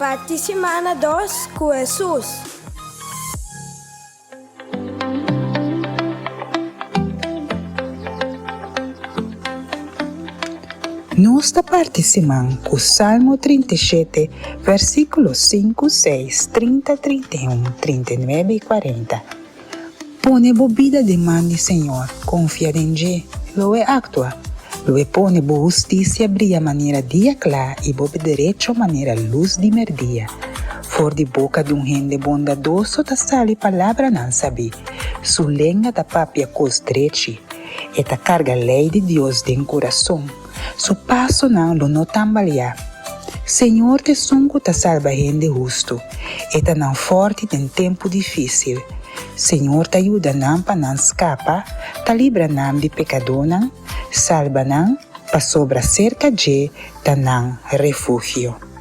Parti simana dos ku Hesus. Nos ta parti siman ku Salmo 37, versíkulo 5, 6, 30, 31, 39 i 40. Pone bo bida den man di Señor, konfia den dje, lo e aktua. Lo e pone bo hustisia bria manera dia kla i bo derecho manera lus di merdia. For di boka di un hende bondadoso ta sali palabranan sabí, su lenga ta papia kos drechi. E ta karga lei di Dios den kurason, su pasonan lo no tambaleá. Señor ta esun ku ta salba hende hustu, e ta nan fòrti den tempu difísil. Señor ta yuda nan pa nan skapa, ta libra nan di pekadónan, salba nan, pasobra serka dje ta nan refugio.